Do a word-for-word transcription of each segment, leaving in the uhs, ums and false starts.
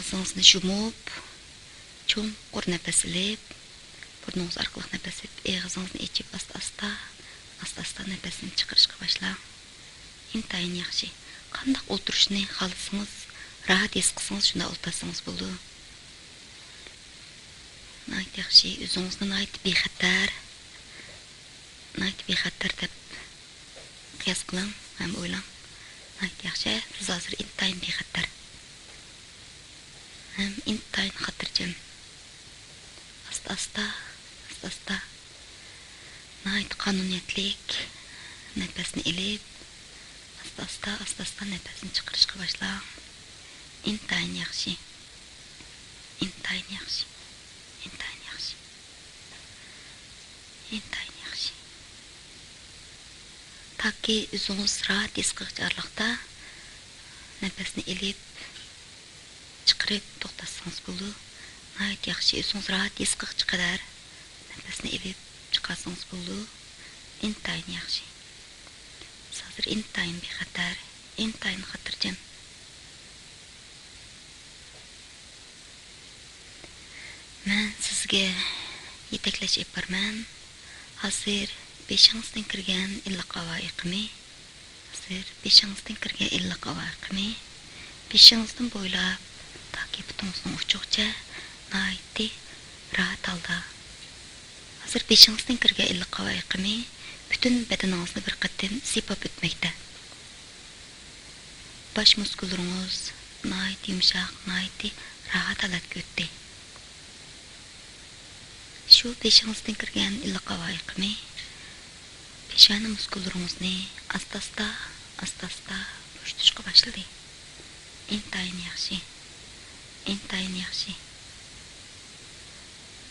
كۆزىڭىزنى يۇمۇپ، چوڭقۇر نەپەس ئېلىپ، بۇرنىڭىز ئارقىلىق نەپەس ئېلىپ، ئېغىزىڭىزنى ئېچىپ، ئاستا-ئاستا، ئاستا-ئاستا نەپەسنى چىقىرىشقا باشلاڭ. ئىنتايىن ياخشى. قانداق ئولتۇرۇشنى خالىسىڭىز، راھەت ھېس قىلسىڭىز، شۇنداق ئولتۇرسىڭىز بولىدۇ. ناھايىتى ياخشى. ئۆزىڭىزنى ناھايىتى بىخەتەر، ناھايىتى بىخەتەر دەپ قىياس قىلىڭ ھەم ئويلاڭ. ناھايىتى ياخشى. سىز ھازىر ئىنتايىن بىخەتەر ھەم ئىنتايىن خاتىرجەم. ئاستا-ئاستا، ئاستا-ئاستا، ناھايىتى قانۇنىيەتلىك نەپەسنى ئېلىپ، ئاستا-ئاستا، ئاستا-ئاستا نەپەسنى چىقىرىشقا باشلاڭ. ئىنتايىن ياخشى. ئىنتايىن ياخشى. ئىنتايىن ياخشى. ئىنتايىن ياخشى. تاكى ئۆزىڭىز راھەت ھېس قىلغۇچە ئارىلىقتا نەپەسنى ئېلىپ، چىقىرىپ توختاتسىڭىز بولىدۇ. ناھايىتى ياخشى. ئۆزىڭىز راھەت ھېس قىلغۇچە قەدەر نەپەسنى ئېلىپ چىقارسىڭىز بولىدۇ. ئىنتايىن ياخشى. سىز ھازىر ئىنتايىن بىخەتەر، ئىنتايىن خاتىرجەم. مەن سىزگە يېتەكلەش ئېلىپ بارىمەن. ھازىر بېشىڭىزدىن كىرگەن ئىللىق ھاۋا ئېقىمى، ھازىر بېشىڭىزدىن كىرگەن ئىللىق ھاۋا ئېقىمى بېشىڭىزدىن بويلاپ تاكى پۇتىڭىزنىڭ ئۇچىغىچە ناھايىتى راھەت ھالدا. ھازىر بېشىڭىزدىن كىرگەن ئىللىق ھاۋا ئېقىمى پۈتۈن بەدىنىڭىزنى بىر قېتىم سىيپاپ ئۆتمەكتە. باش مۇسكۇللىرىڭىز ناھايىتى يۇمشاق، ناھايىتى راھەت ھالەتكە ئۆتتى. شۇ بېشىڭىزدىن كىرگەن ئىللىق ھاۋا ئېقىمى پېشانە مۇسكۇللىرىڭىزنى ئاستا-ئاستا، ئاستا-ئاستا بوشىتىشقا باشلىدى. ئىنتايىن ياخشى. ئىنتايىن ياخشى.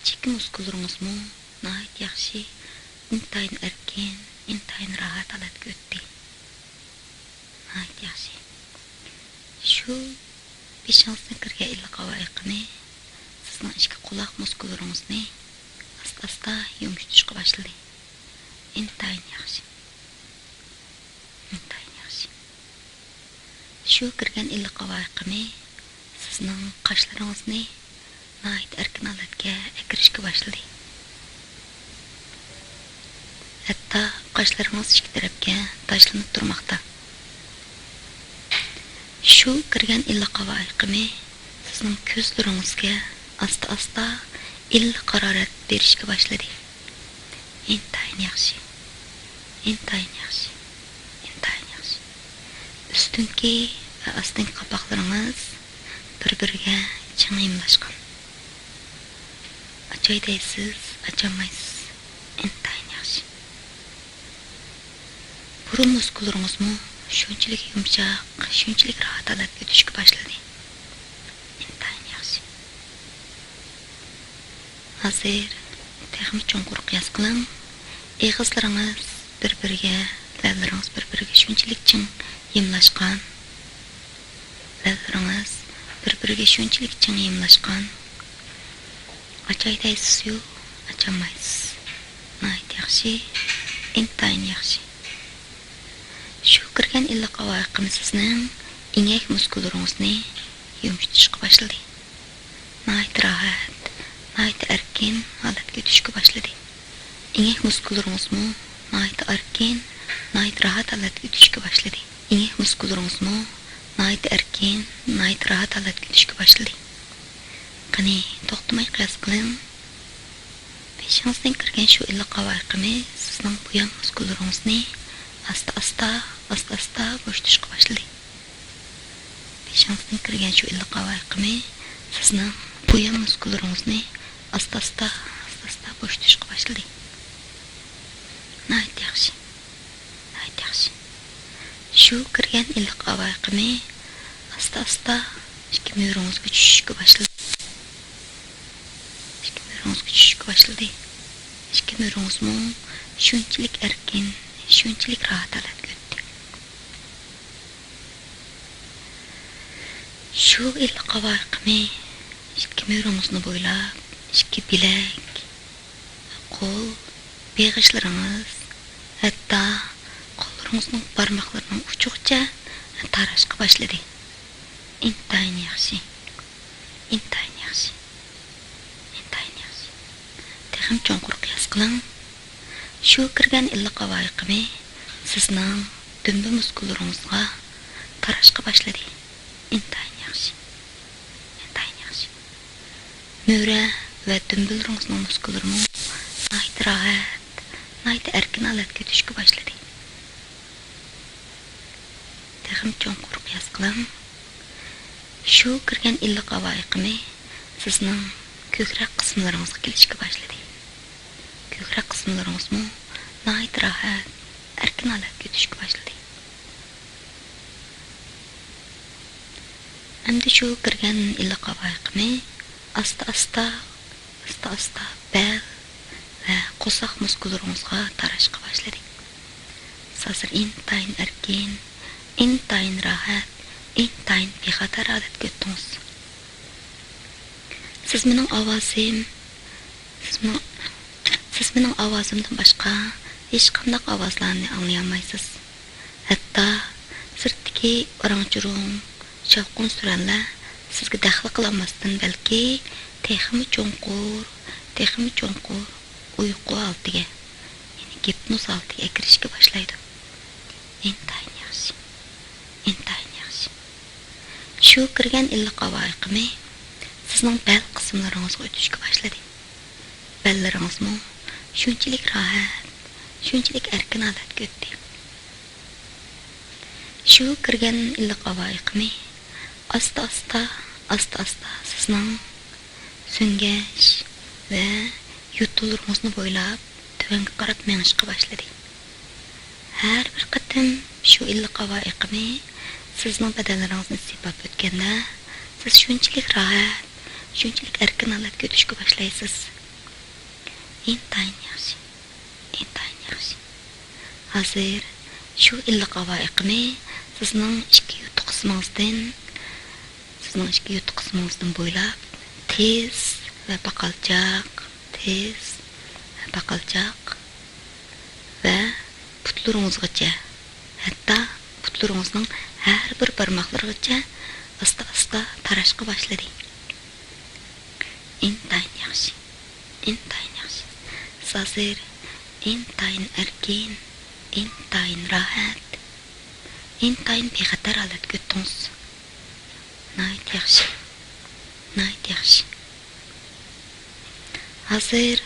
چېكە مۇسكۇللىرىڭىزمۇ ناھايىتى ياخشى، ئىنتايىن ئەركىن، ئىنتايىن راھەت ھالەتكە ئۆتتى. ناھايىتى ياخشى. شۇ بېشىڭىزدىن كىرگەن ئىللىق ھاۋا ئېقىمى سىزنىڭ ئىچكى قۇلاق مۇسكۇللىرىڭىزنى ئاستا-ئاستا يۇمشىتىشقا باشلىدى. ئىنتايىن ياخشى. ئىنتايىن ياخشى. شۇ كىرگەن ئىللىق ھاۋا ئېقىمى سىزنىڭ قاشلىرىڭىزنى ناھايىتى ئەركىن ھالەتكە ئەكىرىشكە باشلىدى. ھەتتا قاشلىرىڭىز ئىككى تەرەپكە تاشلىنىپ تۇرماقتا. شۇ كىرگەن ئىللىق ھاۋا ئېقىمى سىزنىڭ كۆزلىرىڭىزگە ئاستا-ئاستا ئىللىق ھارارەت بېرىشكە باشلىدى. ئىنتايىن ياخشى. ئىنتايىن ياخشى. ئىنتايىن ياخشى. ئۈستۈنكى ۋە ئاستىنقى قاپاقلىرىڭىز بىر-بىرىگە چىڭ يېمىلاشقان. ئاچاي دەيسىز، ئاچالمايسىز. ئىنتايىن ياخشى. بۇرۇن مۇسكۇللىرىڭىزمۇ شۇنچىلىك يۇمشاق، شۇنچىلىك راھەت ھالەتكە ئۆتۈشكە باشلىدى. ئىنتايىن ياخشى. ھازىر تېخىمۇ چوڭقۇر قىياس قىلىڭ. ئېغىزلىرىڭىز بىر-بىرىگە، لەۋلىرىڭىز بىر-بىرىگە شۇنچىلىك چىڭ يېمىلاشقان. لەۋلىرىڭىز بىر-بىرىگە شۇنچىلىك چىڭ يېمىلاشقان. ئاچاي دەيسىزيۇ، ئاچالمايسىز. ناھايىتى ياخشى، ئىنتايىن ياخشى. شۇ كىرگەن ئىللىق ھاۋا ئېقىمى سىزنىڭ ئېڭەك مۇسكۇللىرىڭىزنى يۇمشىتىشقا باشلىدى. ناھايىتى راھەت، ناھايىتى ئەركىن ھالەتكە ئۆتۈشكە باشلىدى. ئېڭەك مۇسكۇللىرىڭىزمۇ ناھايىتى ئەركىن، ناھايىتى راھەت ھالەتكە ئۆتۈشكە باشلىدى. ئېڭەك مۇسكۇللىرىڭىزمۇ ناھايىتى ئەركىن، ناھايىتى راھەت ھالەتكە ئۆتۈشكە باشلىدى. قېنى، توختىماي قىياس قىلىڭ. بېشىڭىزدىن كىرگەن شۇ ئىللىق ھاۋا ئېقىمى سىزنىڭ بۇيان مۇسكۇللىرىڭىزنى ئاستا-ئاستا، ئاستا-ئاستا بوشىتىشقا باشلىدى. بېشىڭىزدىن كىرگەن شۇ ئىللىق ھاۋا ئېقىمى سىزنىڭ بۇيان مۇسكۇللىرىڭىزنى ئاستا-ئاستا، ئاستا-ئاستا بوشىتىشقا باشلىدى. ناھايىتى ياخشى. ناھايىتى ياخشى. شۇ كىرگەن ئىللىق ھاۋا ئېقىمى ئاستا-ئاستا ئىككى مۈرىڭىزگە چۈشۈشكە باشلىدى. ئىككى مۈرىڭىزگە چۈشۈشكە باشلىدى. ئىككى مۈرىڭىزمۇ شۇنچىلىك ئەركىن، شۇنچىلىك راھەت ھالەتكە ئۆتتى. شۇ ئىللىق ھاۋا ئېقىمى ئىككى مۈرىڭىزنى بويلاپ، ئىككى بىلەك، قول، بېغىشلىرىڭىز، ھەتتا قوللىرىڭىزنىڭ بارماقلىرىنىڭ ئۇچىغىچە تاراشقا باشلىدى. ئىنتايىن ياخشى. قىلىڭ. شۇ كىرگەن ئىللىق ھاۋا ئېقىمى سىزنىڭ دۈمبە مۇسكۇللىرىڭىزغا تاراشقا باشلىدى. ئىنتايىن ياخشى. ئىنتايىن ياخشى. مۈرە ۋە دۈمبىلىرىڭىزنىڭ مۇسكۇللىرىمۇ ناھايىتى راھەت، ناھايىتى ئەركىن ھالەتكە ئۆتۈشكە باشلىدى. تېخىمۇ چوڭقۇر قىياس قىلىڭ. شۇ كىرگەن ئىللىق ھاۋا ئېقىمى سىزنىڭ كۆكرەك قىسىملىرىڭىزغا كېلىشكە باشلىدى. كۆكرەك قىسىملىرىڭىزمۇ ناھايىتى راھەت، ئەركىن ھالەتكە ئۆتۈشكە باشلىدى. ئەمدى شۇ كىرگەن ئىللىق ھاۋا ئېقىمى ئاستا-ئاستا، ئاستا-ئاستا بەل ۋە قورساق مۇسكۇللىرىڭىزغا تاراشقا باشلىدى. سىز ھازىر ئىنتايىن ئەركىن، ئىنتايىن راھەت، ئىنتايىن بىخەتەر ھالەتكە ئۆتتىڭىز. سىز مېنىڭ ئاۋازىم، سىز مېنىڭ، سىز مېنىڭ ئاۋازىمدىن باشقا ھېچقانداق ئاۋازلارنى ئاڭلىيالمايسىز. ھەتتا سىرتتىكى ۋاراڭ-چۇرۇڭ، شاۋقۇن-سۈرەنلەر سىزگە دەخلى قىلالماستىن، بەلكى تېخىمۇ چوڭقۇر، تېخىمۇ چوڭقۇر ئۇيقۇ ھالىتىگە، يەنى گىپنوز ھالىتىگە كىرىشكە باشلايدۇ. ئىنتايىن ياخشى، ئىنتايىن ياخشى. شۇ كىرگەن ئىللىق ھاۋا ئېقىمى سىزنىڭ بەل قىسىملىرىڭىزغا ئۆتۈشكە باشلىدى. بەللىرىڭىزمۇ شۇنچىلىك راھەت، شۇنچىلىك ئەركىن ھالەتكە ئۆتتى. شۇ كىرگەن ئىللىق ھاۋا ئېقىمى ئاستا-ئاستا، ئاستا-ئاستا سىزنىڭ سۆڭگەچ ۋە يوتۇنلىرىڭىزنى بويلاپ تۆۋەنگە قاراپ مېڭىشقا باشلىدى. ھەر بىر قېتىم شۇ ئىللىق ھاۋا ئېقىمى سىزنىڭ بەدەنلىرىڭىزنى سىيپاپ ئۆتكەندە، سىز شۇنچىلىك راھەت، شۇنچىلىك ئەركىن ھالەتكە ئۆتۈشكە باشلايسىز. ئىنتايىن ياخشى، ئىنتايىن ياخشى. ھازىر شۇ ئىللىق ھاۋا ئېقىمى سىزنىڭ ئىككى يوتۇن قىسمىڭىزدىن، سىزنىڭ ئىككى يوتۇن قىسمىڭىزدىن بويلاپ تېز ۋە پاقالچاق، تېز ۋە پاقالچاق ۋە پۇتلىرىڭىزغىچە، ھەتتا پۇتلىرىڭىزنىڭ ھەر بىر بارماقلىرىغىچە ئاستا-ئاستا تاراشقا باشلىدى. ئىنتايىن ياخشى، ئىنتايىن ياخشى. سىز ھازىر ئىنتايىن ئەركىن، ئىنتايىن راھەت، ئىنتايىن بىخەتەر ھالەتكە ئۆتتىڭىز. ناھايىتى ياخشى، ناھايىتى ياخشى. ھازىر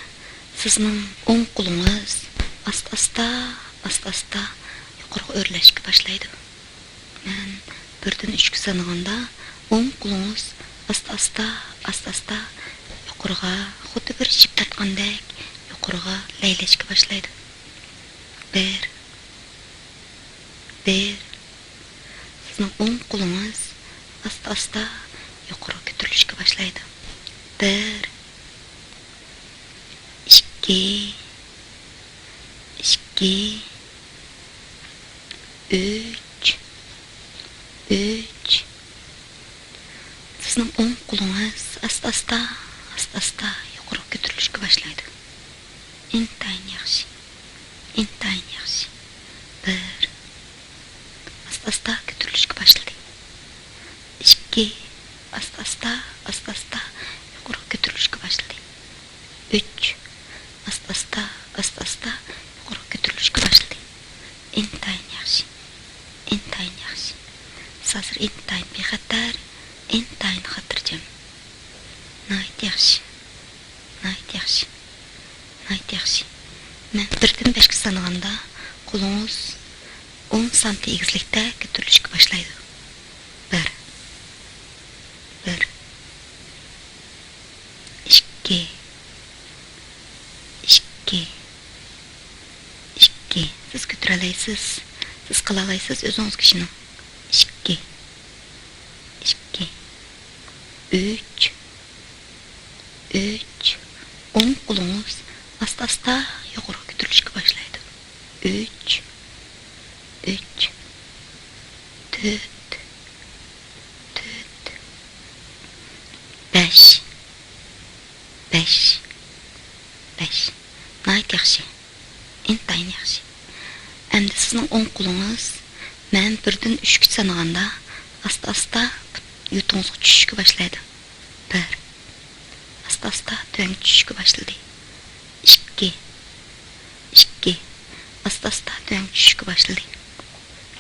سىزنىڭ ئوڭ قولىڭىز ئاستا-ئاستا، ئاستا-ئاستا يۇقىرىغا ئۆرلەشكە باشلايدۇ. مەن بىردىن ئۈچكە سانىغاندا، ئوڭ قولىڭىز ئاستا-ئاستا، ئاستا-ئاستا يۇقىرىغا، خۇددى بىر شىپ تارتقاندەك يۇقىرىغا لەيلەشكە باشلايدۇ. بىر، بىر. سىزنىڭ ئوڭ قولىڭىز ئاستا-ئاستا يۇقىرىغا كۆتۈرۈلۈشكە باشلايدۇ. بىر، ئىككى، ئىككى، ئۈچ، ئۈچ. سىزنىڭ ئوڭ قولىڭىز ئاستا-ئاستا، ئاستا-ئاستا يۇقىرىغا كۆتۈرۈلۈشكە باشلايدۇ. ئىنتايىن ياخشى، ئىنتايىن ياخشى. بىر، ئاستا-ئاستا كۆتۈرۈلۈشكە باشلىدى. ئىككى، ئاستا-ئاستا، ئاستا-ئاستا يۇقىرىغا كۆتۈرۈلۈشكە باشلىدى. ئۈچ، ئاستا-ئاستا، ئاستا-ئاستا يۇقىرىغا كۆتۈرۈلۈشكە باشلىدى. ئىنتايىن ياخشى، ئىنتايىن ياخشى. سىز ھازىر ئىنتايىن بىخەتەر، ئىنتايىن خاتىرجەم. ناھايىتى ياخشى، ناھايىتى ياخشى، ناھايىتى ياخشى. مەن بىردىن بەشكە سانىغاندا، قولىڭىز ئون سانتى ئېگىزلىكتە كۆتۈرۈلۈشكە باشلايدۇ. بىر، بىر، ئىككى، ئىككى، ئىككى. سىز كۆتۈرەلەيسىز. سىز قىلالايسىز، ئۆزىڭىزگە ئىشىنىڭ. ئىككى، ئىككى، ئۈچ، ئۈچ. ئوڭ قولىڭىز ئاستا-ئاستا يۇقىرىغا كۆتۈرۈلۈشكە باشلايدۇ. ئۈچ، ئۈچ، تۆت، تۆت، بەش، بەش، بەش. ناھايىتى ياخشى. ئىنتايىن ياخشى. ئەمدى سىزنىڭ ئوڭ قولىڭىز، مەن بىردىن ئۈچكىچە سانىغاندا، ئاستا-ئاستا يوتىڭىزغا چۈشۈشكە باشلايدۇ. بىر. ئاستا-ئاستا تۆۋەنگە چۈشۈشكە باشلىدى. ئىككى. باشلىدى.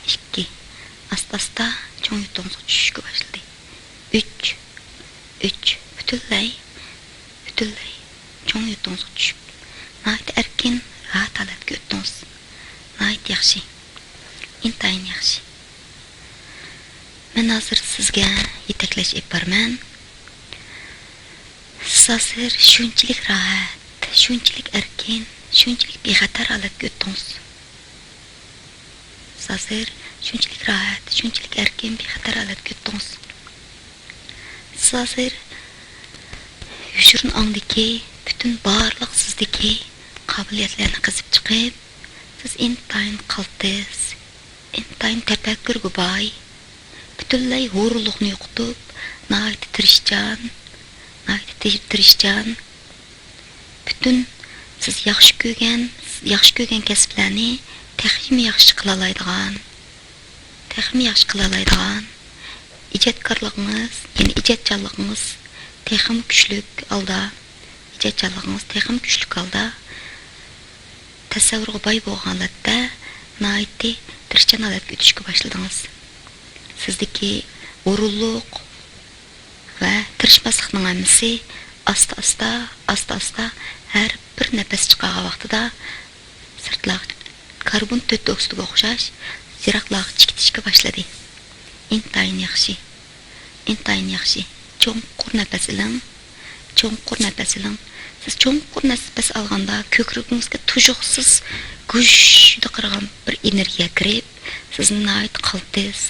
ئىككى، ئاستا-ئاستا چوڭ يۇتۇڭۇزغا چۈشۈشكە باشلىدى. ئۈچ، ئۈچ، پۈتۈنلەي، پۈتۈنلەي چوڭ يۇتۇڭۇزغا چۈشۈپ، ناھايىتى ئەركىن، راھەت ھالەتكە ئۆتتىڭىز. ناھايىتى ياخشى. ئىنتايىن ياخشى. مەن ھازىر سىزگە يېتەكلەش ئېلىپ بارىمەن. سىز ھازىر شۇنچىلىك راھەت، شۇنچىلىك ئەركىن، شۇنچىلىك بىخەتەر ھالەتكە ئۆتتىڭىز. سىز ھازىر شۇنچىلىك راھەت، شۇنچىلىك ئەركىن، بىخەتەر ھالەتكە ئۆتتىڭىز. سىز ھازىر يوشۇرۇن ئاڭدىكى پۈتۈن بارلىق سىزدىكى قابىلىيەتلەرنى قېزىپ چىقىپ، سىز ئىنتايىن قالتىس، ئىنتايىن تەپەككۇرغا باي، پۈتۈنلەي ھۇرۇنلۇقنى يوقىتىپ، ناھايىتى تىرىشچان، ناھايىتى تىر-، تىرىشچان، پۈتۈن سىز ياخشى كۆرگەن، ياخشى كۆرگەن كەسىپلەرنى تېخىمۇ ياخشى قىلالايدىغان، تېخىمۇ ياخشى قىلالايدىغان، ئىجادكارلىقىڭىز، يەنى ئىجادچانلىقىڭىز تېخىمۇ كۈچلۈك ھالدا، ئىجادچانلىقىڭىز تېخىمۇ كۈچلۈك ھالدا، تەسەۋۋۇرغا باي بولغان ھالەتتە ناھايىتى تىرىشچان ھالەتكە ئۆتۈشكە باشلىدىڭىز. سىزدىكى ھۇرۇنلۇق ۋە تىرىشماسلىقنىڭ ھەممىسى ئاستا-ئاستا، ئاستا-ئاستا ھەر بىر نەپەس چىقارغان ۋاقتىدا سىرتلارغا، كاربون تۆت ئوكسىدىغا ئوخشاش يىراقلارغا چىقىپ كېتىشكە باشلىدى. ئىنتايىن ياخشى. ئىنتايىن ياخشى. چوڭقۇر نەپەس ئېلىڭ. چوڭقۇر نەپەس ئېلىڭ. سىز چوڭقۇر نەپەس ئالغاندا كۆكرىكىڭىزگە تۇيۇقسىز گۈژدە قىرغان بىر ئېنېرگىيە كىرىپ، سىزنى ناھايىتى قالتىس،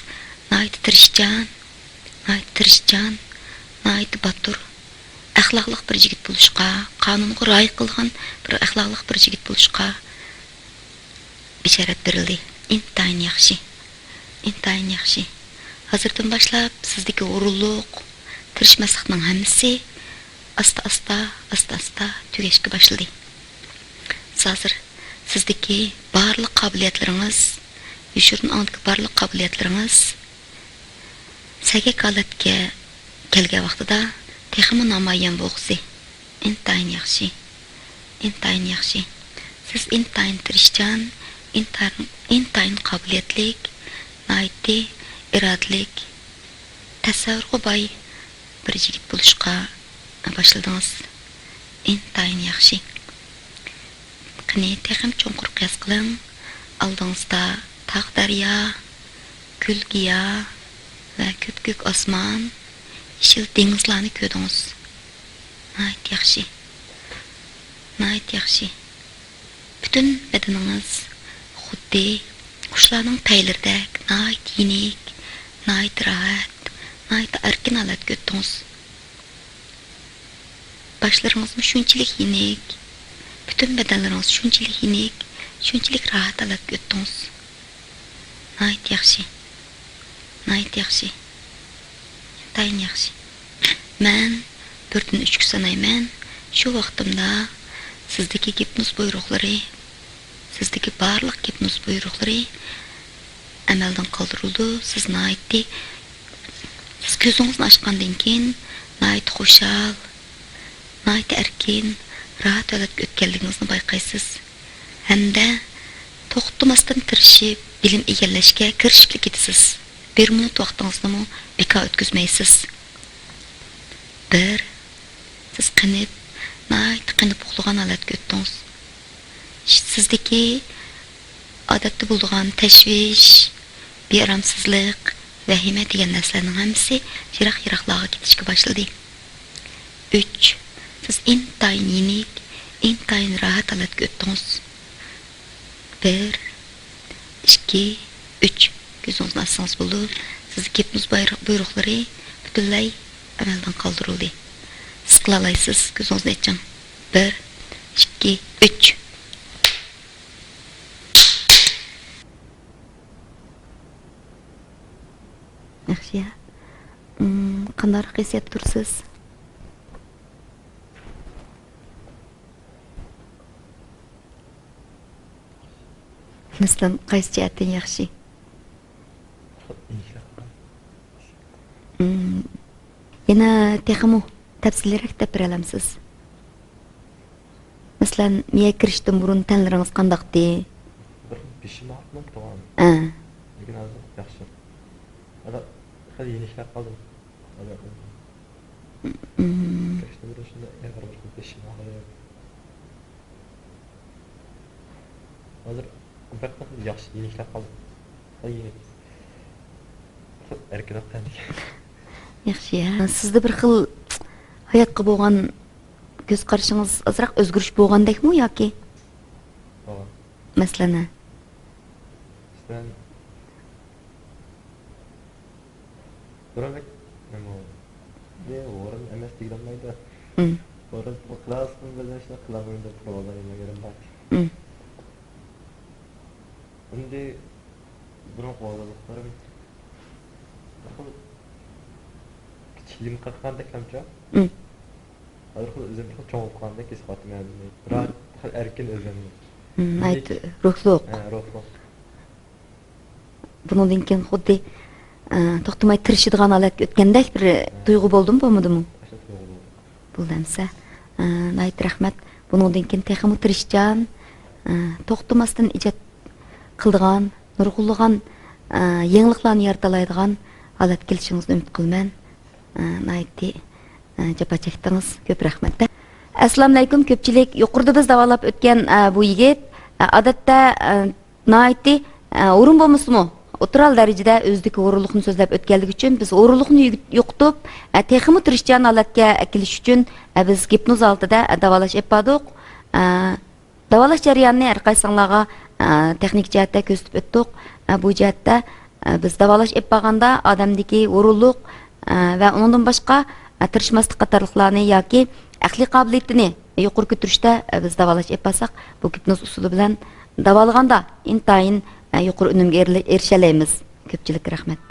ناھايىتى تىرىشچان، ناھايىتى تىرىشچان، ناھايىتى باتۇر، ئەخلاقلىق بىر يىگىت بولۇشقا، قانۇنغا رىئايە قىلىدىغان بىر ئەخلاقلىق بىر يىگىت بولۇشقا بېشارەت بېرىلدى. ئىنتايىن ياخشى. ئىنتايىن ياخشى. ھازىردىن باشلاپ سىزدىكى ھۇرۇنلۇق، تىرىشماسلىقنىڭ ھەممىسى ئاستا-ئاستا، ئاستا-ئاستا تۈگەشكە باشلىدى. سىز ھازىر سىزدىكى بارلىق قابىلىيەتلىرىڭىز، يوشۇرۇن ئاڭدىكى بارلىق قابىلىيەتلىرىڭىز سەگەك ھالەتكە كەلگەن ۋاقتىدا تېخىمۇ نامايان بولغۇسى. ئىنتايىن ياخشى. ئىنتايىن ياخشى. سىز ئىنتايىن تىرىشچان، ئىنتايىن، ئىنتايىن قابىلىيەتلىك، ناھايىتى ئىرادىلىك، تەسەۋۋۇرغا باي بىر يىگىت بولۇشقا باشلىدىڭىز. ئىنتايىن ياخشى. قېنى، تېخىمۇ چوڭقۇر قىياس قىلىڭ. ئالدىڭىزدا تاغ، دەريا، گۈل، گىياھ ۋە كۆپكۆك ئاسمان، يېشىل دېڭىزلارنى كۆردىڭىز. ناھايىتى ياخشى. ناھايىتى ياخشى. پۈتۈن بەدىنىڭىز خۇددى قۇشلارنىڭ پەيلىرىدەك ناھايىتى يېنىك، ناھايىتى راھەت، ناھايىتى ئەركىن ھالەتكە ئۆتتىڭىز. باشلىرىڭىزمۇ شۇنچىلىك يېنىك، پۈتۈن بەدەنلىرىڭىز شۇنچىلىك يېنىك، شۇنچىلىك راھەت ھالەتكە ئۆتتىڭىز. ناھايىتى ياخشى. ناھايىتى ياخشى. ئىنتايىن ياخشى. مەن بىردىن ئۈچكە سانايمەن. شۇ ۋاقتىمدا سىزدىكى گىپنوز بۇيرۇقلىرى، سىزدىكى بارلىق گىپنوز بۇيرۇقلىرى ئەمەلدىن قالدۇرۇلىدۇ. سىز ناھايىتى، سىز كۆزىڭىزنى ئاچقاندىن كېيىن ناھايىتى خۇشال، ناھايىتى ئەركىن، راھەت ھالەتكە ئۆتكەنلىكىڭىزنى بايقايسىز. ھەمدە توختىماستىن تىرىشىپ، بىلىم ئىگىلەشكە كىرىشىپلا كېتىسىز. بىر مىنۇت ۋاقتىڭىزنىمۇ بىكار ئۆتكۈزمەيسىز. بىر، سىز قېنىپ، ناھايىتى قېنىپ ئۇخلىغان ھالەتكە ئۆتتىڭىز. سىزدىكى ئادەتتە بولىدىغان تەشۋىش، بىئارامسىزلىق، ۋەھىمە دېگەن نەرسىلەرنىڭ ھەممىسى يىراق-يىراقلارغا كېتىشكە باشلىدى. ئۈچ، سىز ئىنتايىن يېنىك، ئىنتايىن راھەت ھالەتكە ئۆتتىڭىز. بىر، ئىككى، ئۈچ. كۆزىڭىزنى ئاچسىڭىز بولىدۇ. سىزدىكى گىپنوز بايرىق-، بۇيرۇقلىرى پۈتۈنلەي ئەمەلدىن قالدۇرۇلدى. سىز قىلالايسىز. كۆزىڭىزنى ئېچىڭ. بىر، ئىككى، ئۈچ. ياخشى يا. ئىم، قانداقراق ھېسسىياتتا تۇرىسىز؟ مەسىلەن، قايسى جەھەتتىن ياخشى؟ ئىم، يەنە تېخىمۇ تەپسىلىيرەك دەپ بېرەلەمسىز؟ مەسىلەن، مىيەگە كىرىشتىن بۇرۇن تەنلىرىڭىز قانداقتى؟ بېشىم ئاغرىپ تۇرغان. ئە. لېكىن ھازىر ياخشى. ھازىر خېلى يېنىكلەپ قالدىم. ھازىر مم. كەچتە بىر شۇنداق ئېغىر بىر خىل بېشىم ئاغرىپ. ھازىر بەك ياخشى يېنىكلەپ قالدىم. خېلى يېنىك. خېلى ئەركىنلەپ قالدىم. ياخشى يا. سىزدە بىر خىل ھاياتقا بولغان كۆز قارىشىڭىز ئازراق ئۆزگىرىش بولغاندەكمۇ ياكى؟ بولغان. مەسىلەن، ھە؟ مەسىلەن، بۇرۇن بەك نېمە، بۇ ئورۇن ئەمەس دېگىلى بولمايدۇ. مم. ئورۇن قىلالىسىمۇ بەزەن شۇنداق قىلالمايمەن دەپ تۇرۇۋالغان يېرىم بار. مم. ئەمدى بۇرۇنقى ئوغۇللۇقلىرىم بىر خىل كىچىك يۇمۇرغا قالغاندەك نەمچە. مم. ھازىر خىل ئۆزۈم بىر خىل چوڭ بولۇپ قالغاندەك ھېس قىلىۋاتىمەن ئۆزۈمنى. راھەت، بىر خىل ئەركىن ئۆزۈمنى. مم، ناھايىتى روھلۇق. ھە، روھلۇق. بۇنىڭدىن كېيىن خۇددى، ئە، توختىماي تىرىشىدىغان ھالەتكە ئۆتكەندەك بىر ھە. تۇيغۇ بولدىمۇ، بولمىدىمۇ؟ ئاشۇ تۇيغۇ بولدى. بولدى ئەمسە. ئە، ناھايىتى رەھمەت. بۇنىڭدىن كېيىن تېخىمۇ تىرىشچان، ئە، توختىماستىن ئىجاد قىلىدىغان، نۇرغۇنلىغان، ئە، يېڭىلىقلارنى يارىتالايدىغان ھالەتكە كېلىشىڭىزنى ئۈمىد قىلىمەن. ئە، ناھايىتى، ئە، جاپا چەكتىڭىز. كۆپ رەھمەت. ئەسسالامۇئەلەيكۇم، كۆپچىلىك. يۇقىرىدا بىز داۋالاپ ئۆتكەن، ئە، بۇ يىگىت، ئە، ئادەتتە، ئە، ناھايىتى، ئە، ھۇرۇن بولمىسىمۇ، ئوتتۇرا دەرىجىدە ئۆزىدىكى ھۇرۇنلۇقنى سۆزلەپ ئۆتكەنلىكى ئۈچۈن بىز ھۇرۇنلۇقنى يوق-، يوقىتىپ، ئە، تېخىمۇ تىرىشچان ھالەتكە كېلىش ئۈچۈن، ئە، بىز گىپنوز ھالىتىدە، ئە، داۋالاش ئېلىپ باردۇق. ئە، داۋالاش جەريانىنى ھەر قايسىڭلارغا، ئە، تېخنىك جەھەتتە كۆرسىتىپ ئۆتتۇق. ئە، بۇ جەھەتتە، ئە، بىز داۋالاش ئېلىپ بارغاندا ئادەمدىكى ھۇرۇنلۇق، ئە، ۋە ئۇنىڭدىن باشقا، ئە، تىرىشماسلىق قاتارلىقلارنى ياكى ئەقلىي قابىلىيىتىنى يۇقىرى كۆتۈرۈشتە، ئە، بىز داۋالاش ئېلىپ بارساق، بۇ گىپنوز ئۇسۇلى بىلەن داۋالىغاندا ئىنتايىن، ئە، يۇقىرى ئۈنۈمگە ئېرىلە-، ئېرىشەلەيمىز. كۆپچىلىككە رەھمەت.